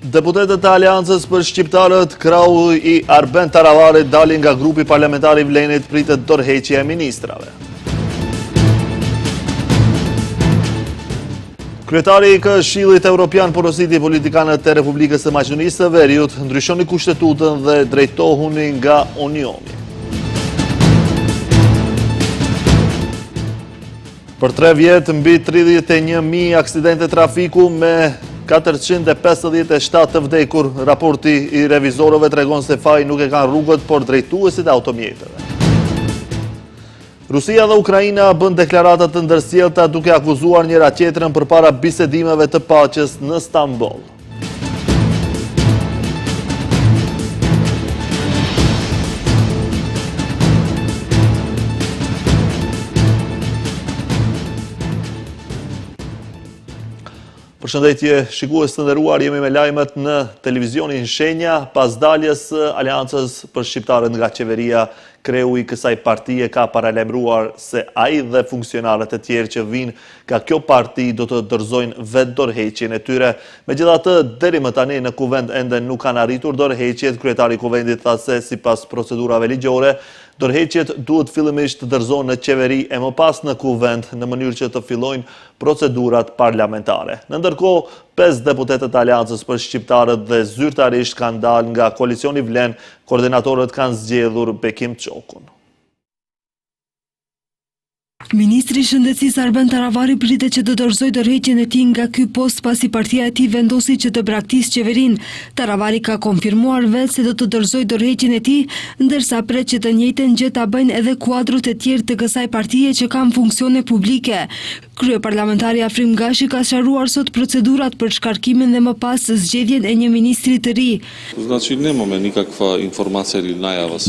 Deputetët e Aleancës për Shqiptarët, krahu i Arben Taravarit dalin nga grupi parlamentar i Vlenit pritet dorëheqja e ministrave. Kryetari i Këshillit Evropian porositi politikanët e Republikës së Maqedonisë së Veriut, ndryshoni kushtetutën dhe drejtohuni nga Unioni. Për tre vjet, mbi 31.000 aksidente trafiku me 457 të vdekur, raporti i revizorëve tregon se fajin nuk e kanë rrugët, por drejtuesit e automjeteve. Rusia dhe Ukraina bënë deklarata të ndërsjellta duke akuzuar njëra-tjetrën përpara bisedimeve të paqes në Stamboll. Përshëndetje, shikues të nderuar, jemi me lajmet në televizionin Shenja, pas daljes së Aleancës për Shqiptarët nga qeveria, kreu i kësaj partie ka paralajmëruar se ai dhe funksionarët e tjerë që vijnë nga kjo parti do të dorëzojnë vetë dorëheqjen e tyre. Megjithatë, deri më tani në Kuvend ende nuk kanë arritur dorëheqjet, kryetari i Kuvendit tha se sipas procedurave ligjore, dorëheqjet duhet fillimisht të dorëzohen në qeveri e më pas në Kuvend në mënyrë që të fillojnë procedurat parlamentare. Në ndërkohë, 5 deputetët e Aleancës për Shqiptarët dhe zyrtarisht kanë dalë nga koalicioni Vlen, koordinatorët kanë zgjedhur Bekim Qokun. Ministri i Shëndetësisë Arben Taravari pritet që të dorëzojë dorëheqjen e tij nga ky post pasi partia e tij vendosi që të braktisë qeverinë. Taravari ka konfirmuar vetë se do të dorëzojë dorëheqjen e tij, ndërsa pret që të njëjtën gjë ta bëjnë edhe kuadrot e tjerë të kësaj partie që kanë funksione publike. Kryeparlamentari Afrim Gashi ka sqaruar sot procedurat për shkarkimin dhe më pas zgjedhjen e një ministri të ri.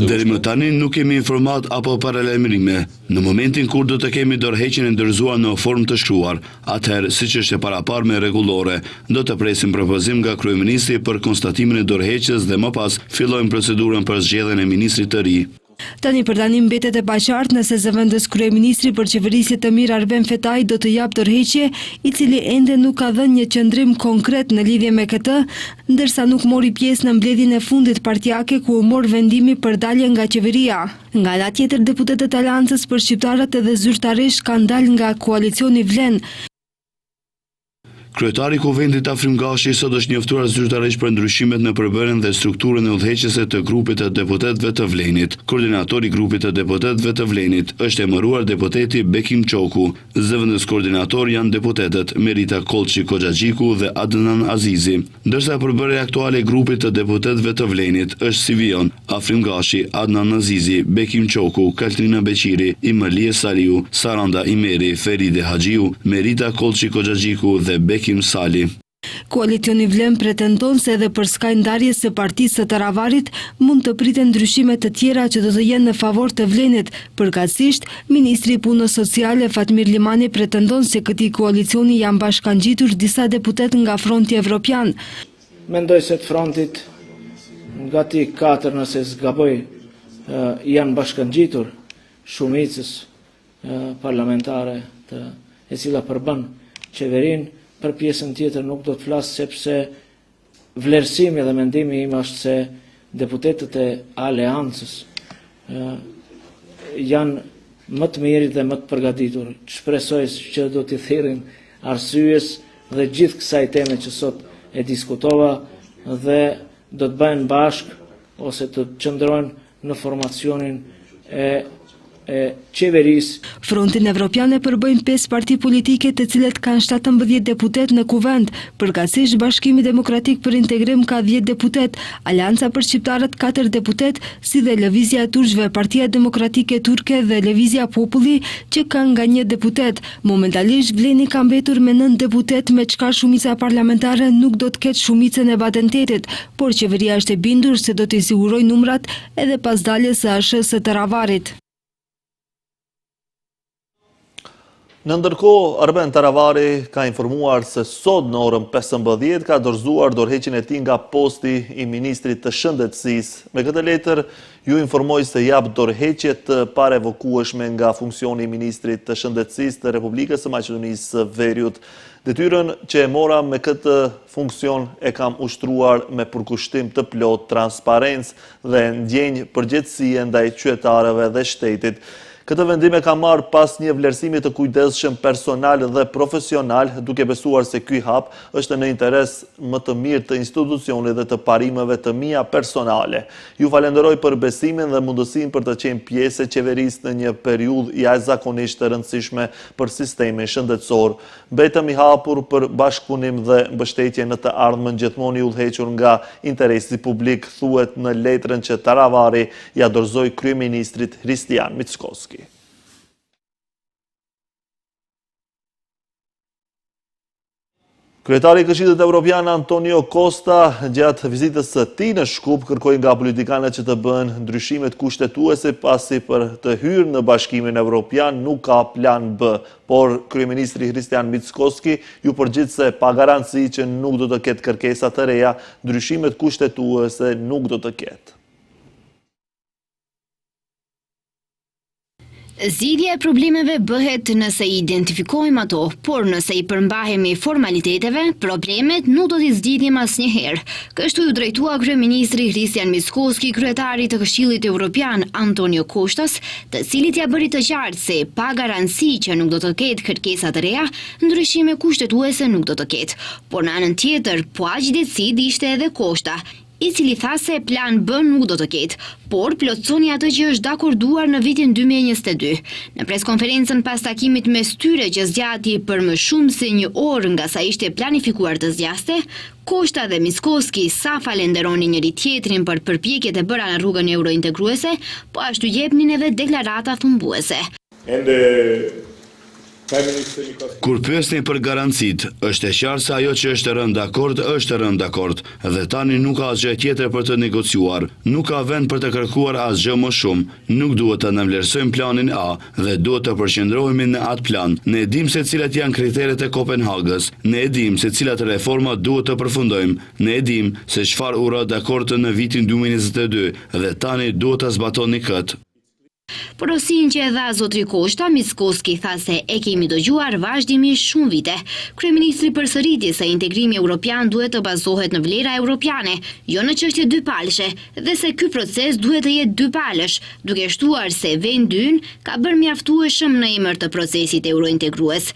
Deri më tani nuk kemi informatë apo paralajmërime. Në momentin kur do të kemi dorëheqjen e dorëzuar në formë të shkruar, atëherë, siç është e paraparë me rregullore, do të presim propozim nga kryeministri për konstatimin e dorëheqjes dhe më pas fillojmë procedurën për zgjedhjen e ministrit të ri. Tani për tani mbetet e paqartë nëse zëvendëskryeministri për qeverisje të mirë Arben Fetai do të japë dorëheqje, i cili ende nuk ka dhënë një qëndrim konkret në lidhje me këtë, ndërsa nuk mori pjesë në mbledhjen e fundit partiake ku u mor vendimi për dalje nga qeveria. Nga ana tjetër deputetët e Aleancës për Shqiptarët edhe zyrtarisht kanë dalë nga koalicioni Vlen. Kryetari i Kuvendit Afrim Gashi sot është njoftuar zyrtarisht për ndryshimet në përbërjen dhe strukturën e udhëheqëse të grupit të deputetëve të Vlenit. Koordinator i grupit të deputetëve të Vlenit është emëruar deputeti Bekim Qoku. Zëvendëskoordinatorë janë deputetët Merita Kollçi Koxhaxhiku dhe Adnan Azizi. Ndërsa përbërja aktuale e grupit të deputetëve të Vlenit është si vijon, Afrim Gashi, Adnan Azizi, Bekim Qoku, Kaltrina Beqiri, Imërlije Saliu, Saranda Imeri, Feride Haxhiu, Merita Kollçi Koxhaxhiku dhe Bekim Sali. Koalicioni Vlen pretendon se edhe përskaj ndarjes së partisë së Taravarit mund të priten ndryshime të tjera që do të jenë në favor të Vlenit, përkatësisht, Ministri i Punës Sociale, Fatmir Limani pretendon se këtij koalicioni janë bashkangjitur disa deputetë nga Fronti Evropian. Mendoj se të Frontit gati katër nëse s'gaboj janë bashkangjitur shumicës parlamentare të e cila përbën qeverinë, për pjesën tjetër nuk do të flas sepse Vlerësimi dhe mendimi im është se deputetët e Aleancës janë më të mirit dhe më të përgatitur. Shpresoj që do t'i thirrin arsyes dhe gjithë kësaj teme që sot e diskutova dhe do të bëhen bashkë ose të qëndrojnë në formacionin e e qeverisë. Frontin Evropian e përbëjnë pesë parti politike të cilët kanë 17 deputetë në Kuvend, përkatësisht Bashkimi Demokratik për Integrim ka 10 deputetë, Aleanca për Shqiptarët 4 deputetë, si dhe Lëvizja e Turqve, Partia Demokratike Turke dhe Lëvizja Populli që kanë nga një deputet. Momentalisht Vleni ka mbetur me nëntë deputetë me çka shumica parlamentare nuk do të ketë shumicën e Badentetit, por qeveria është e bindur se do t'i sigurojë numrat edhe pas daljes së ASH-së së Taravarit. Në ndërkohë, Arben Taravari ka informuar se sot në orën 15 ka dorëzuar dorëheqjen e tij nga posti i ministrit të Shëndetësisë. Me këtë letër ju informoj se jap dorëheqje të parevokueshme nga funksioni i ministrit të Shëndetësisë të Republikës së Maqedonisë së Veriut. Detyrën që e mora me këtë funksion e kam ushtruar me përkushtim të plotë, transparencë dhe ndjenjë përgjegjësie ndaj qytetarëve dhe shtetit. Këtë vendim e kam marrë pas një vlerësimi të kujdesshëm personal dhe profesional, duke besuar se ky hap është në interes më të mirë të institucionit dhe të parimeve të mia personale. Ju falenderoj për besimin dhe mundësinë për të qenë pjesë e qeverisë në një periudhë jashtëzakonisht të rëndësishme për sistemin shëndetësor. Mbetem i hapur për bashkëpunim dhe mbështetje në të ardhmen gjithmonë i udhëhequr nga interesi publik, thuhet në letrën që Taravari ia dorëzoi kryeministrit Hristijan Mickoski. Kryetari i Këshillit Evropian Antonio Costa gjatë vizitës së tij në Shkup kërkoi nga politikanët që të bëhen ndryshimet kushtetuese pasi për të hyrë në Bashkimin Evropian nuk ka plan B. Por kryeministri Hristijan Mickoski iu përgjigj se pa garanci që nuk do të ketë kërkesa të reja, ndryshimet kushtetuese nuk do të ketë. Zgjidhja e problemeve bëhet nëse i identifikojmë ato, por nëse i përmbahemi formaliteteve, problemet nuk do t'i zgjidhim asnjëherë. Kështu iu drejtua kryeministri Hristijan Mickoski kryetarit të Këshillit Evropian, Antonio Kostas, të cilit ia bëri të qartë se pa garanci që nuk do të ketë kërkesa të reja, ndryshime kushtetuese nuk do të ketë. Por në anën tjetër, po aq decid ishte edhe Kosta, i cili tha se plan B nuk do të ketë, por plotësoni atë që është dakorduar në vitin 2022. Në preskonferencën pas takimit mes tyre që zgjati për më shumë se një orë nga sa ishte planifikuar të zgjaste, Kosta dhe Mickoski sa falenderonin njëri-tjetrin për përpjekjet e bëra në rrugën eurointegruese, po ashtu jepnin edhe deklarata thumbuese. Kur pyesni për garancitë, është e qartë se ajo që është rënë dakord është rënë dakord dhe tani nuk ka asgjë tjetër për të negociuar. Nuk ka vend për të kërkuar asgjë më shumë. Nuk duhet të nënvlerësojmë planin A dhe duhet të përqendrohemi në atë plan. Ne e dimë se cilat janë kriteret e Kopenhagës. Ne e dimë se cilat reforma duhet të përfundojmë. Ne e dimë se çfarë u ra dakord në vitin 2022 dhe tani duhet ta zbatoni këtë. Porosinë që e dha zotri Kosta, Mickoski tha se e kemi dëgjuar vazhdimisht shumë vite. Kryeministri përsëriti se integrimi europian duhet të bazohet në vlera europiane, jo në çështje dypalëshe, dhe se ky proces duhet të jetë dypalësh, duke shtuar se vendi ynë ka bërë mjaftueshëm në emër të procesit eurointegrues.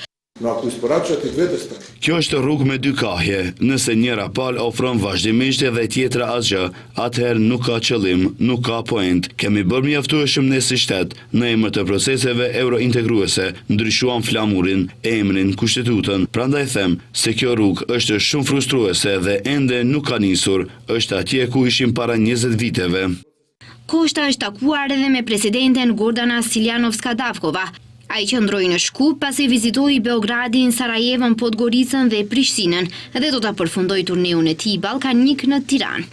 Kjo është rrugë me dy kahje, nëse njëra palë ofron vazhdimisht dhe tjetra asgjë, atëherë nuk ka qëllim, nuk ka poentë. Kemi bërë mjaftueshëm ne si shtet, në emër të proceseve eurointegruese, ndryshuam flamurin, emrin, kushtetutën, prandaj them se kjo rrugë është shumë frustruese dhe ende nuk ka nisur, është atje ku ishim para 20 viteve. Kosta është takuar edhe me presidenten Gordana Siljanovska-Davkova. Ai qëndroi në Shkup pasi vizitoi Beogradin, Sarajevën, Podgoricën dhe Prishtinën dhe do ta përfundojë turneun e tij ballkanik në Tiranë.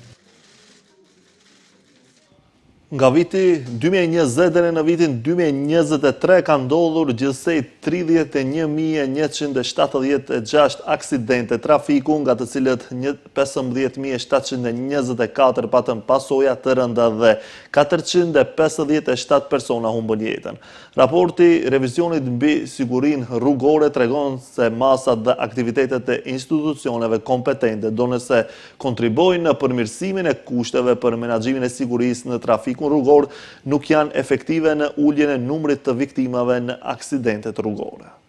Nga viti 2020 deri në vitin 2023 ka ndodhur gjithsej 31.176 aksidente trafiku, nga të cilët 15.724 patën pasoja të rënda dhe 457 persona humbën jetën. Raporti i revizionit mbi sigurinë rrugore tregon se masat dhe aktivitetet e institucioneve kompetente, ndonëse kontribuojnë në përmirësimin e kushteve për menaxhimin e sigurisë në trafikun rrugor, nuk janë efektive në uljen e numrit të viktimave në aksidentet rrugore.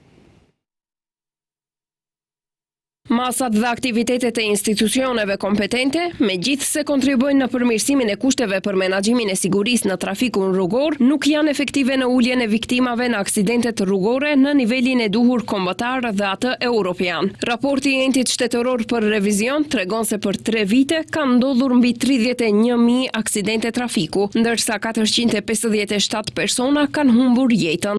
Masat dhe aktivitetet e institucioneve kompetente, megjithëse kontribuojnë në përmirësimin e kushteve për menaxhimin e sigurisë në trafikun rrugor, nuk janë efektive në uljen e viktimave në aksidentet rrugore në nivelin e duhur kombëtar dhe atë europian. Raporti i Entit Shtetëror për Revizion tregon se për tre vite kanë ndodhur mbi 31.000 aksidente trafiku, ndërsa 457 persona kanë humbur jetën.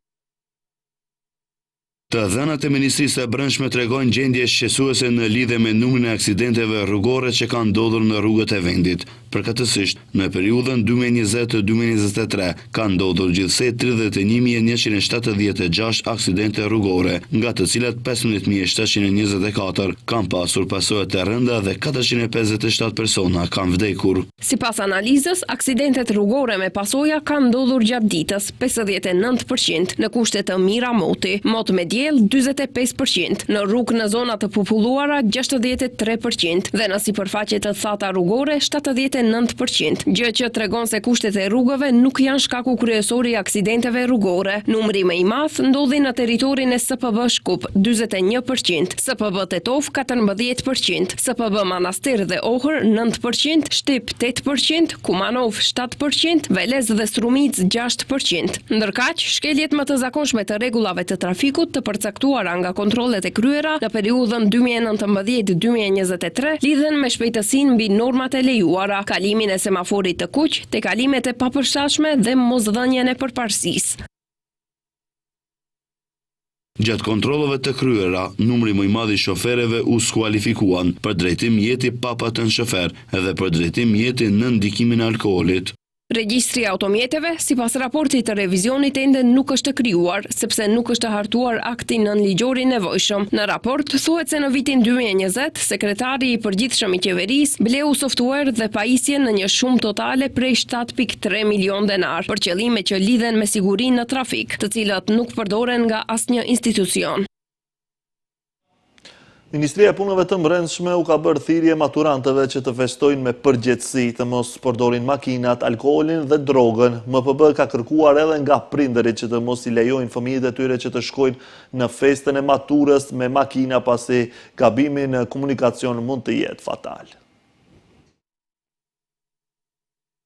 Të dhënat e Ministrisë së Brendshme tregojnë gjendje shqetësuese në lidhje me numrin e aksidenteve rrugore që kanë ndodhur në rrugët e vendit. Përkatësisht, në periudhën 2020 2023 kanë ndodhur gjithsej 31.176 aksidente rrugore, nga të cilat 15.724 kanë pasur pasoja të rënda dhe 457 persona kanë vdekur. Sipas analizës, aksidentet rrugore me pasoja kanë ndodhur gjatë ditës, 59 për qind, në kushte të mira moti, mot me diell, 45 për qind, në rrugë në zona të populluara, 63 për qind, dhe në sipërfaqe të thata rrugore, 79 për qind, gjë që tregon se kushtet e rrugëve nuk janë shkaku kryesor i aksidenteve rrugore. Numri më i madh ndodhi në territorin e SPB Shkup, 41 për qind, SPB Tetovë, 14 për qind, SPB Manastir dhe Ohër, 9 për qind, Shtip, 8 për qind, Kumanovë, 7 për qind, Veles dhe Strumicë, 6 për qind. Ndërkaq, shkeljet më të zakonshme të rregullave të trafikut të përcaktuara nga kontrollet e kryera në periudhën 2019 2023 lidhen me shpejtësinë mbi normat e lejuara, kalimin e semaforit të kuq, tejkalimet e papërshtatshme dhe mosdhënien e përparësisë. Gjatë kontrolleve të kryera, numri më i madh i shoferëve u skualifikuan për drejtim mjeti pa patentë shofer dhe për drejtim mjeti nën ndikimin e alkoolit. Regjistri i automjeteve, sipas raportit të revizionit ende nuk është krijuar, sepse nuk është hartuar akti nënligjor i nevojshëm. Në raport thuhet se në vitin 2020, sekretari i përgjithshëm i qeverisë bleu softuer dhe pajisje në një shumë totale prej 7.3 milion denar për qëllime që lidhen me sigurinë në trafik, të cilat nuk përdoren nga asnjë institucion. Ministria e Punëve të Brendshme u ka bërë thirrje maturantëve që të festojnë me përgjegjësi, të mos përdorin makinat, alkoolin dhe drogën. MPB ka kërkuar edhe nga prindërit që të mos i lejojnë fëmijët e tyre që të shkojnë në festën e maturës me makina pasi gabimi në komunikacion mund të jetë fatal.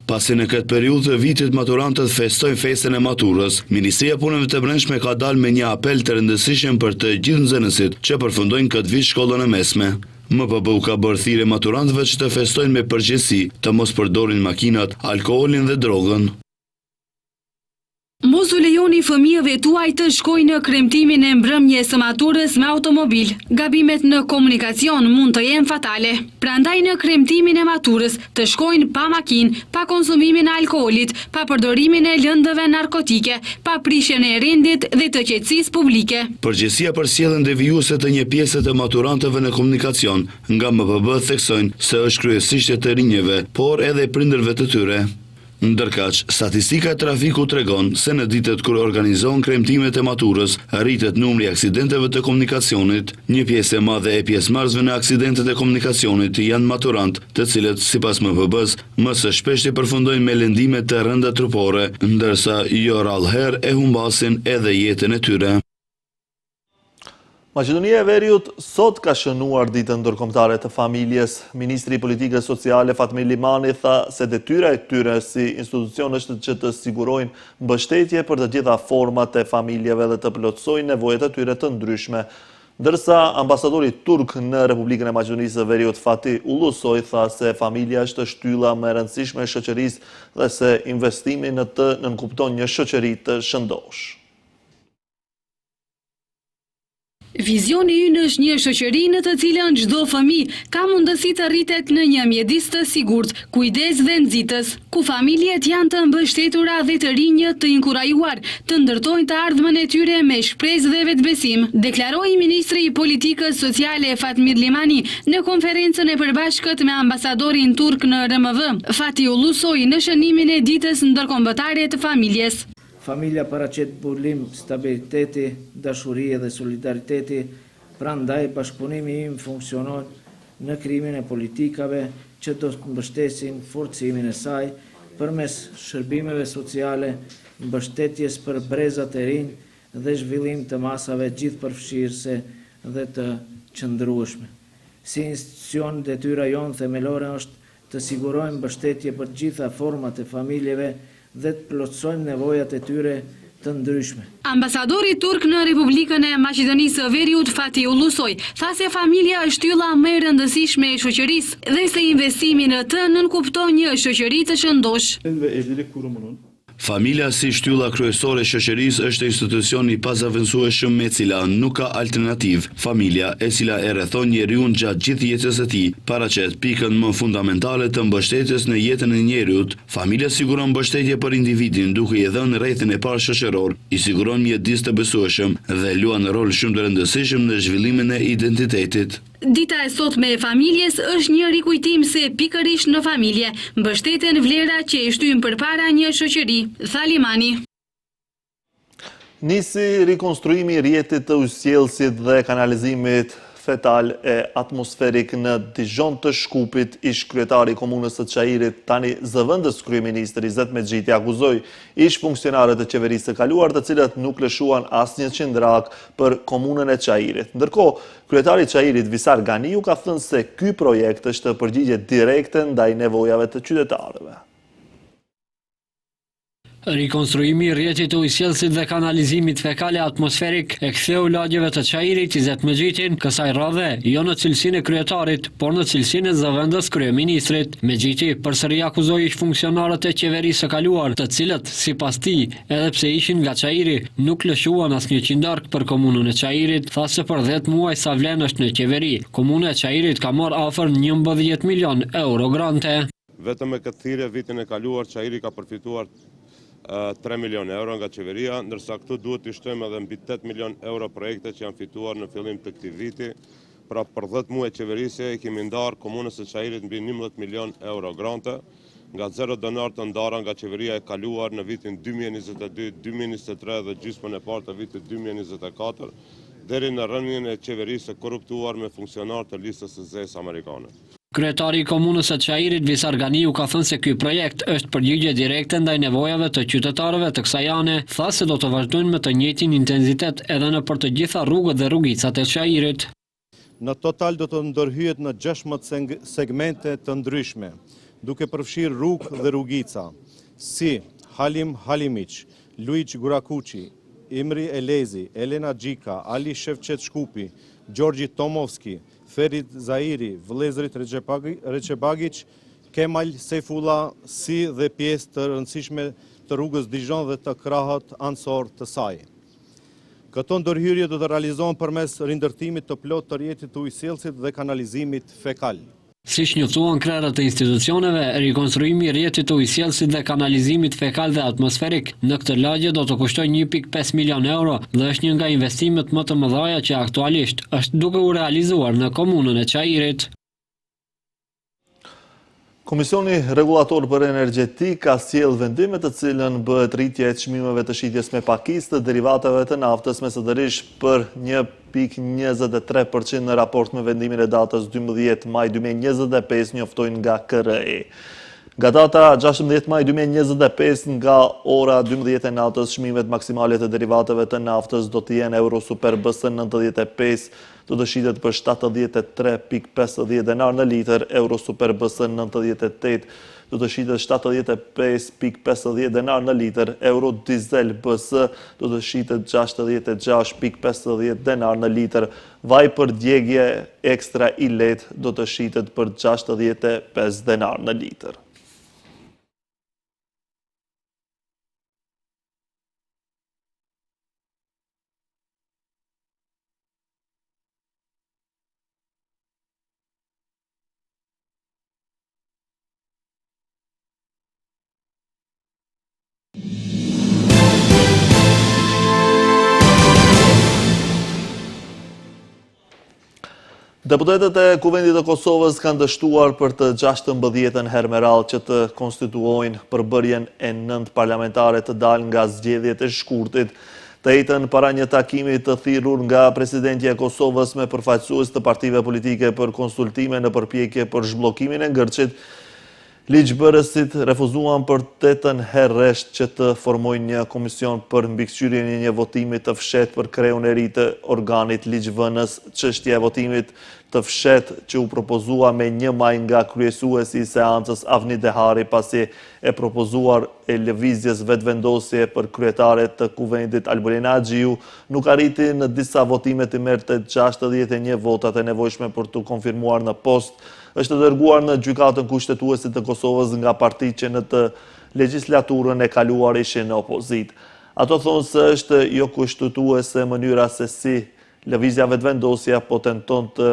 Pasi në këtë periudhë të vitit maturantët festojnë festën e maturës, Ministria e Punëve të Brendshme ka dalë me një apel të rëndësishëm për të gjithë nxënësit që përfundojnë këtë vit shkollën e mesme. MPB u ka bërë thirrje maturantëve që të festojnë me përgjegjësi, të mos përdorin makinat, alkoolin dhe drogën. Mos u lejoni fëmijëve tuaj të shkojnë në kremtimin e mbrëmjes së maturës me automobil. Gabimet në komunikacion mund të jenë fatale. Prandaj në kremtimin e maturës të shkojnë pa makinë, pa konsumimin e alkoolit, pa përdorimin e lëndëve narkotike, pa prishjen e rendit dhe të qetësisë publike. Përgjegjësia për sjelljen devijuese të një pjese të maturantëve në komunikacion, nga MPB theksojnë se është kryesisht e të rinjëve, por edhe e prindërve të tyre. Ndërkaq, statistika e trafikut tregon se në ditët kur organizohen kremtimet e maturës, rritet numri i aksidenteve të komunikacionit. Një pjesë e madhe e pjesëmarrësve në aksidentet e komunikacionit janë maturantë, të cilët, sipas MPB-së, më së shpeshti përfundojnë me lëndime të rënda trupore, ndërsa jo rrallëherë e humbasin edhe jetën e tyre. Maqedonia e Veriut sot ka shënuar ditën ndërkombëtare të familjes. Ministri i Politikës Sociale Fatmir Limani tha se detyra e tyre si institucion është që të sigurojnë mbështetje për të gjitha format e familjeve dhe të plotësojnë nevojat e tyre të ndryshme. Ndërsa ambasadori turk në Republikën e Maqedonisë së Veriut Fatih Ulusoy tha se familja është shtylla më e rëndësishme e shoqërisë dhe se investimi në të nënkupton një shoqëri të shëndoshë. Vizioni ynë është një shoqëri në të cilën çdo fëmijë ka mundësi të rritet në një mjedis të sigurt, kujdes dhe nxitës, ku familjet janë të mbështetura dhe të rinjët të inkurajuar të ndërtojnë të ardhmen e tyre me shpresë dhe vetëbesim, deklaroi ministri i Politikës Sociale Fatmir Limani në konferencën e përbashkët me ambasadorin turk në RMV, Fatih Ulusoy në shënimin e Ditës Ndërkombëtare të Familjes. Familja paraqet burim stabiliteti, dashurie dhe solidariteti, prandaj bashkëpunimi ynë funksionon në krijimin e politikave që do të mbështesin forcimin e saj përmes shërbimeve sociale, mbështetjes për brezat e rinj dhe zhvillim të masave gjithëpërfshirëse dhe të qëndrueshme. Si institucion, detyra jonë themelore është të sigurojmë mbështetje për të gjitha format e familjeve dhe të plotësojmë nevojat e tyre të ndryshme. Ambasadori turk në Republikën e Maqedonisë së Veriut, Fatih Ulusoy, tha se familja është shtylla më e rëndësishme e shoqërisë dhe se investimi në të nënkupton një shoqëri të shëndoshë. Familja si shtylla kryesore e shoqërisë është institucion i pazëvendësueshëm me e cila nuk ka alternativë. Familja, e cila e rrethon njeriun gjatë gjithë jetës së tij, paraqet pikën më fundamentale të mbështetjes në jetën e njeriut. Familja siguron mbështetje për individin duke i dhënë rrethin e parë shoqëror, i siguron mjedis të besueshëm dhe luan rol shumë të rëndësishëm në zhvillimin e identitetit. Dita e sotme e familjes është një rikujtim se pikërisht në familje mbështeten vlera që e shtyjnë përpara një shoqëri, tha Limani. Nisi rikonstruimi i rrjetit të ujësjellësit dhe kanalizimit fetal e atmosferik në Dizhon të Shkupit, ish-kryetari i komunës së Çairit, tani zëvendëskryeministër Izet Mexhiti akuzoi ish-funksionarët e qeverisë së kaluar, të cilët nuk lëshuan asnjë qindarkë për komunën e Çairit. Ndërkohë, kryetari i Çairit, Visar Ganiu ka thënë se ky projekt është përgjigje direkte ndaj nevojave të qytetarëve. Rikonstruimi i rrjetit të ujësjellësit dhe kanalizimit fekal e atmosferik e ktheu lagjeve të Çairit Izet Mexhitin, kësaj radhe, jo në cilësinë e kryetarit, por në cilësinë e zëvendës kryeministrit. Mexhiti përsëri akuzoi ish-funksionarët e qeverisë së kaluar, të cilët, sipas tij, edhe pse ishin nga Çairi, nuk lëshuan asnjë qindarkë për komunën e Çairit, tha se për dhjetë muaj sa vlen është në qeveri, komuna e Çairit ka marrë afër 11 milionë euro grante. Vetëm me këtë thirrje vitin e kaluar Çairi ka përfituar 3 milionë euro nga qeveria, ndërsa këtu duhet t'i shtojmë edhe mbi 8 milionë euro projekte që janë fituar në fillim të këtij viti. Pra për 10 muaj qeverisje i kemi ndarë komunës së Çairit mbi 11 milionë euro grante, nga zero denarë të ndara nga qeveria e kaluar në vitin 2022, 2023 dhe gjysmën e parë të vitit 2024, deri në rënien e qeverisë së korruptuar me funksionarë të listës së zezë amerikane. Kryetari i Komunës së Çairit, Visar Ganiu ka thënë se ky projekt është përgjigje direkte ndaj nevojave të qytetarëve të kësaj ane, tha se do të vazhdojnë me të njëjtin intensitet edhe nëpër të gjitha rrugët dhe rrugicat e Çairit. Në total do të ndërhyhet në 16 segmente të ndryshme, duke përfshirë rrugë dhe rrugica, si Halim Halimiq, Luigj Gurakuqi, Imri Elezi, Elena Gjika, Ali Shefqet Shkupi, Gjorgji Tomovski, Ferid Zairi, vëllezërit Rexhepagiq, Kemal Sejfulla, si dhe pjesë të rëndësishme të rrugës Dizhon dhe të krahët anësor të saj. Këto ndërhyrje do të realizohen përmes rindërtimit të plotë të rrjetit të ujësjellësit dhe kanalizimit fekal. Siç njoftuan krerët e institucioneve, rikonstruimi i rrjetit të ujësjellësit dhe kanalizimit fekal dhe atmosferik në këtë lagje do të kushtojë 1.5 milionë euro dhe është një nga investimet më të mëdhaja që aktualisht është duke u realizuar në komunën e Çairit. Komisioni Rregullator për Energjetikë ka sjellë vendim me të cilën bëhet rritje e çmimeve të shitjes me pakicë të derivateve të naftës mesatarisht për 1.23% në raport me vendimin e datës 12 maj 2025, njoftojnë nga KRE. Nga data 16 maj 2025 nga ora 12 e natës, çmimet maksimale të derivateve të naftës do të jenë Euro Super BS 95 do të shitet për 73.50 denarë në litër, Euro Super BS 98 do të shitet 75.50 denarë në litër, Euro Diesel BS do të shitet 66.50 denarë në litër, vaj për djegie ekstra i lehtë do të shitet për 65 denarë në litër. Deputetët e Kuvendit të Kosovës kanë dështuar për të 16-ën herë me radhë që të konstituojnë përbërjen e nëntë parlamentare të dalë nga zgjedhjet e shkurtit. Të enjten para një takimi të thirrur nga presidentja e Kosovës me përfaqësues të partive politike për konsultime në përpjekje për zhbllokimin e ngërçit, ligjbërësit refuzuan për të tetën herë rresht që të formojnë një komision për mbikëqyrjen e një votimi të fshehtë për kreun e ri të organit ligjvënës. Çështja e votimit të fshehtë që u propozua me një maj nga kryesuesi i seancës Avni Dehari pasi e propozuar e Lëvizjes Vetëvendosje për kryetare të Kuvendit Albulena Haxhiu nuk arriti në disa votime t'i merrte 61 votat e nevojshme për t'u konfirmuar në post, është dërguar në Gjykatën Kushtetuese të Kosovës nga partitë që në të. legjislaturën e kaluar ishin në opozitë. Ato thonë se është jokushtetuese mënyra se si Lëvizja Vetëvendosja po tenton të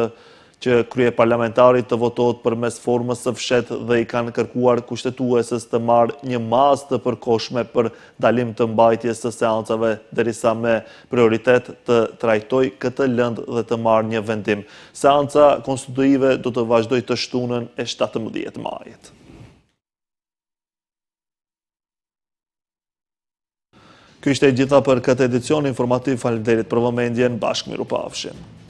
që kryeparlamentari të votohet përmes formës së fshehtë dhe i kanë kërkuar Kushtetueses të marrë një masë të përkohshme për ndalim të mbajtjes së seancave derisa me prioritet të trajtojë këtë lëndë dhe të marrë një vendim. Seanca konstituive do të vazhdojë të shtunën e 17 majit. Kjo ishte e gjitha për këtë edicion informativ. Faleminderit për vëmendjen. Bashkë mirupafshim.